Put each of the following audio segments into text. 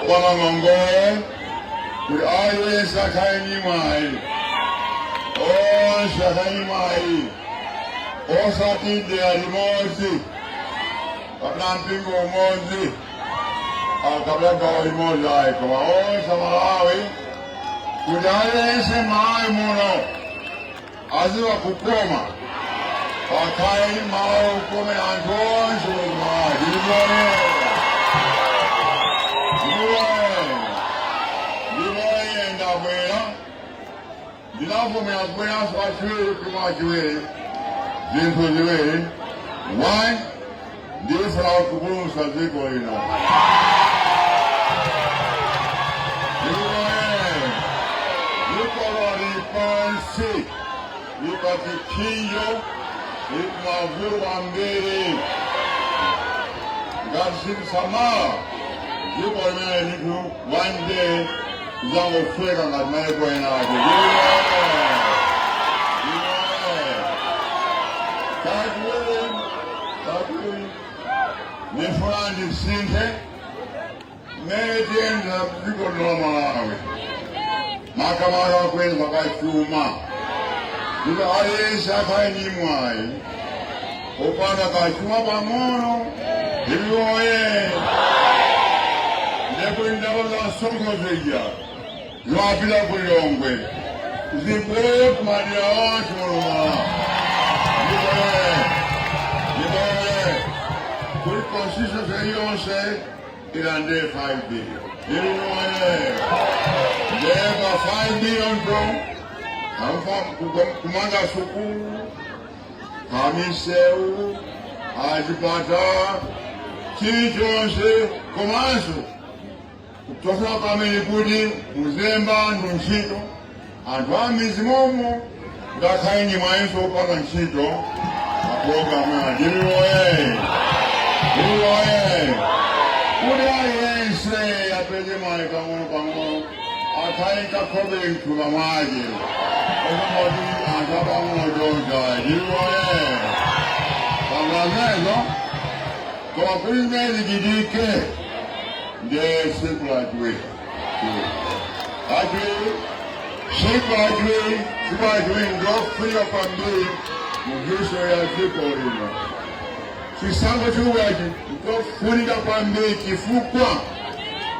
Kupanga ngongole kuti aliyense akhale ndi mwayi, onse akhale ndi mwayi, osati dera limodzi kapena mpingo umodzi, kapena gawo limodzi ayi, koma onse Malawi, kuti aliyense Malawi muno aziwa kukoma, pakhale malo okomera anthu onse muno Malawi. Ndilipoye, ndilipoye, ndilipoye. Ndabwera, ndinavomera kubweranso kachiwiri, kutuma kachiwiri zinthu ziwiri. One, ndifuna kupulumutsa dziko lino. Ndilipoye, dziko lili pansi, lili pa chipsinjo, lili kumavuto kwambiri. Ngati sitisamala dziko limene ndithu, one day lidzangosweka ngati maiko ena ake. Ndilipoye. Kachiwiri, ndifuna ndisinthe mmene tiyenda dziko lino la Malawi, makamaka kuyenda kwa chuma, kuti aliyense akhale ndi mwayi opanda kachuma pang'ono. Ndilipoye, ndekuti ndalama za msonkho zija zimapita ku Lilongwe zibwere kumadera onse muno Malawi. Ndilipoye, ndilipoye, kuti constituency iliyonse ilandire 5 billion. Ndilipoye, ndeba 5 billion po amfa kumanga sukulu, kamisewu, achipatala, chilichonse, komanso kutofuna pamene kuti muzilemba anthu ntchito, anthu a mizi momo ngakhale ndi mwayinso opanga ntchito mapulogalamu ya Ndilipoye. Ndilipoye, kuti aliyense apeze mwayi pang'ono pang'ono, akhale kakhobere mthumba mwake, osangoti anthu apang'ono choncho. Ndilipoye pang'ono. Koma kuti zimene zichitike, ndiye tsiku lachiwiri, lachiwiri, tsiku lachiwiri, tsiku lachiwiri ndofunika kwambiri mu history ya dziko lino. Chisankho chikubwerachi ndofunika kwambiri chifukwa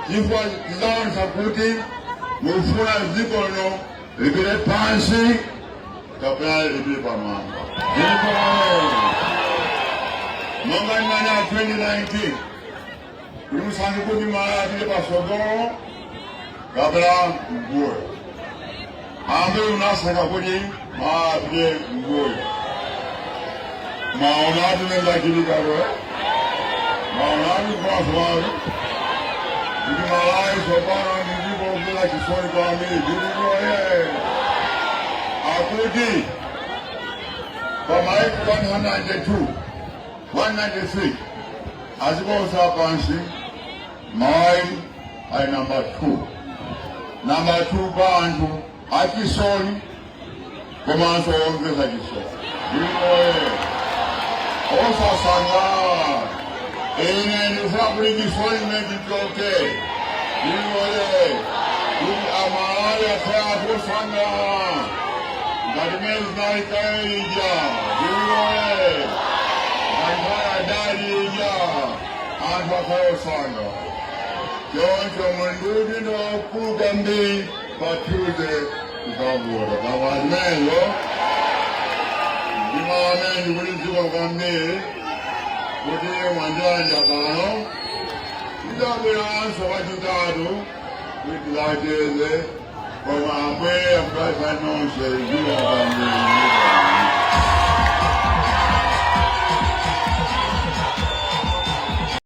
chizaonesa kuti mufuna dziko lino lipite pansi kapena lipite pamwamba. Ndipo monga ndinanena 2019 kuti musankhe kuti Malawi apite pasogolo kapena mbuyo, ambiri munasankha kuti Malawi apite mbuyo. Maona zimene zachitikako, maonatu kumaso kuti Malawi tsopano ndi dziko lomvetsa chisoni kwambiri. Ndilipoye, akuti pamaiko 192, 193 adziko lonse lapansi, Malawi ali number 2, number 2 pa anthu achisoni komanso omvetsa chisoni. Ndilipoye, osasangalala. Ine ndifuna kuti chisoni chimene chichoke. Ndilipoye, kuti Amalawi akhale anthu osangalala ngati mene zinali kale lija. Ndilipoye, ngati adali ija, anthu akhale osangalala. Choncho muli ndi udindo waukulu kwambiri pa Tuesday kukavota pamwazimenezo. Ndimawamene ndikuti dziko kwambiri kuti mwanjanja pano tidabweranso kachitatu kuti tilacheze, koma Ambuye akudalitseni nonse. Zikomo kwambiri.